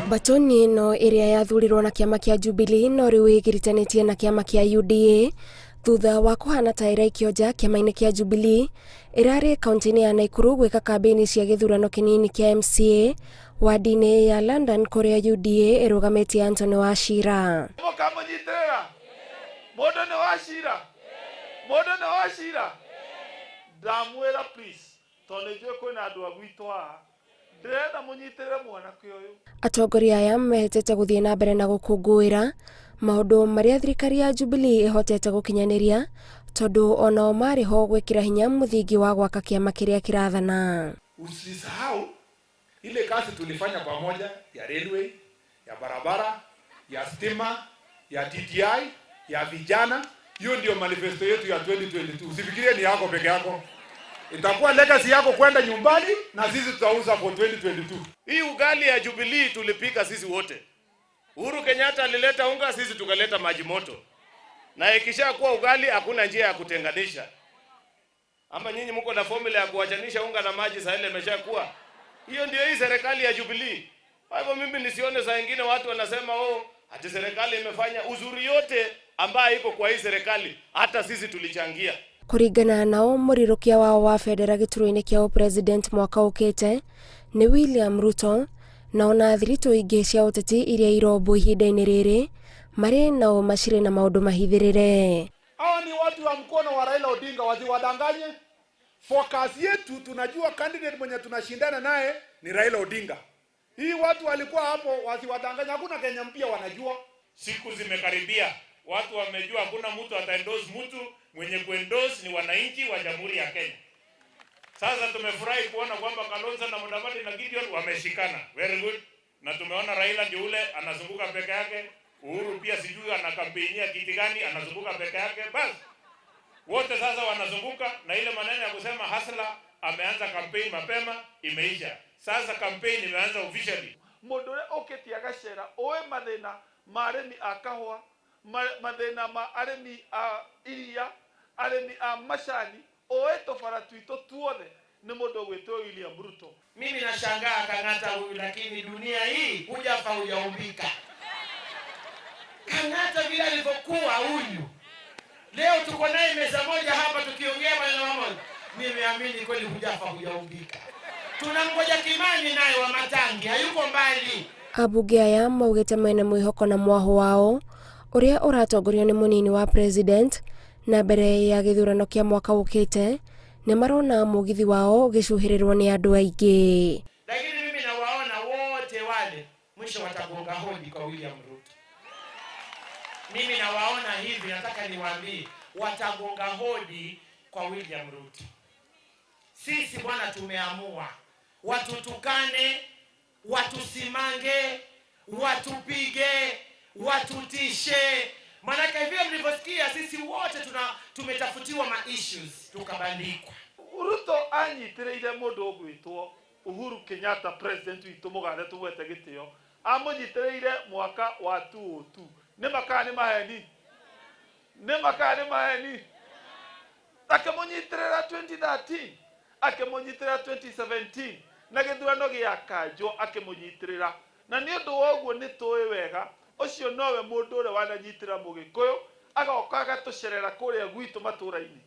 Mbatoni ĩno ĩrĩa yathurirwo na kĩama kĩa Jubilee no rĩu ĩgiritanĩtie na kĩama kĩa UDA thutha wa kũhana ta ĩraikio nja kĩama-inĩ kĩa Jubilee. Ĩrarĩ kaunti-inĩ ya Naikuru gwĩka kambĩini cia gĩthurano kĩnini kĩa MCA wadi-inĩ ya London kũrĩa UDA ĩrũgamĩtie Anthony Wachira. Mũkamũnyitĩrĩra mũndũ nĩ Wachira, mũndũ nĩ Wachira. Ndamwĩra please, tondũ nĩ njũĩ kwĩna andũ a gwitũ haha, ndĩrenda mũnyitĩrĩre mwanake ũyũ. Atongoria aya mehĩtĩte gũthiĩ na mbere na gũkũngũĩra maũndũ marĩa thirikari ya Jubilee ĩhotete gũkinyanĩria, tondũ onao marĩ ho gwĩkĩra hinya mũthingi wa gwaka kĩama kĩrĩa kĩrathana. Usisahau ile kazi tulifanya pamoja ya railway, ya barabara, ya stima, ya TTI, ya vijana. Hiyo ndio manifesto yetu ya 2022. Usifikirie ni yako peke yako. Itakuwa legacy yako kwenda nyumbani na sisi tutauza for 2022. Hii ugali ya Jubilee tulipika sisi wote. Uhuru Kenyatta alileta unga, sisi tukaleta maji moto. Na ikishakuwa ugali hakuna njia ya kutenganisha. Ama nyinyi mko na formula ya kuachanisha unga na maji saa ile imeshakuwa? Hiyo ndio hii serikali ya Jubilee. Kwa hivyo mimi nisione saa ingine watu wanasema, "Oh, ati serikali imefanya uzuri." Yote ambayo iko kwa hii serikali, hata sisi tulichangia. Kũringana nao, mũrirũkia wao wa bendera gĩturwa-inĩ kĩa ũpresident mwaka ũkĩte nĩ William Ruto, na ona thiritũ ingĩ cia ũteti iria irombwo ihinda-inĩ rĩrĩ marĩ nao macirĩ na maũndũ mahithĩrĩre. Hawa ni watu wa mkono wa Raila Odinga, wasiwadanganye. Focus yetu, tunajua candidate mwenye tunashindana naye ni Raila Odinga. Hii watu walikuwa hapo, wasiwadanganye. Hakuna Kenya mpya wanajua. Siku zimekaribia, watu wamejua hakuna mtu ataendorse mtu, mwenye kuendorse ni wananchi wa Jamhuri ya Kenya. Sasa tumefurahi kuona kwamba Kalonzo na Mudavadi na Gideon wameshikana. Very good. Na tumeona Raila ndio ule anazunguka peke yake. Uhuru pia sijui anakampeinia kiti gani, anazunguka peke yake. Bas. Wote sasa wanazunguka, na ile maneno ya kusema hustler ameanza campaign mapema imeisha. Sasa campaign imeanza officially. Mũndũ ũrĩa ũkĩtie agacera ũĩ mathĩna ma arĩmi a kahũa, mathĩna ma arĩmi a iria, arĩmi a macani, ũĩ tũbara twitũ tuothe, nĩ mũndũ ũgwĩtwo William Ruto. Mimi nashangaa Kang'ata huyu, lakini dunia hii hujafa hujaumbika. Kang'ata vile alivyokuwa huyu, leo tuko naye meza moja hapa tukiongea maneno mamoja. Nimeamini kweli hujafa hujaumbika. Tunamgoja Kimani naye wa Matangi, hayuko mbali. Ambunge aya maugĩte mena mwĩhoko na mwaho wao ũrĩa ũratongorio nĩ mũnini wa president, na mbere ya gĩthurano kĩa mwaka ũkĩte nĩ marona mũgithi wao ũgĩcuhĩrĩrwo nĩ andũ aingĩ. Lakini mimi nawaona wote wale mwisho watagonga hodi kwa William Ruto. Mimi nawaona hivi, nataka niwaambie watagonga hodi kwa William Ruto. Sisi bwana, tumeamua watutukane, watusimange, watupige, watutishe. Maanake vile mlivyosikia, sisi wote tumetafutiwa ma issues tukabandikwa. Ruto anyitĩrĩire mũndũ ũgwĩtwo Uhuru Kenyatta, president witũ mũgathe tũmwete gĩtĩo, amũnyitĩrĩire mwaka wa 2002. Nĩ makaa nĩ maheni, nĩ makaa nĩ maheni. Akĩmũnyitĩrĩra 2013, akĩmũnyitĩrĩra 2017, na gĩthurano gĩa kanjũ akĩmũnyitĩrĩra. Na nĩ ũndũ wa ũguo nĩ tũĩ wega ũcio nowe mũndũ ũrĩa wananyitĩrĩra Mũgĩkũyũ, agoka agatũcerera kũrĩa gwitũ matũra-inĩ.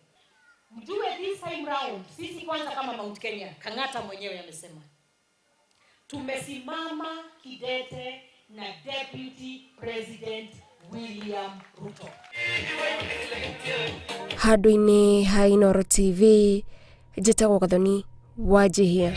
Mjue this time round, sisi kwanza kama Mount Kenya, Kang'ata mwenyewe amesema tumesimama kidete na Deputy President William Ruto. Handũ-inĩ ha Inooro TV, njĩtagwo Gathoni Wanjihia.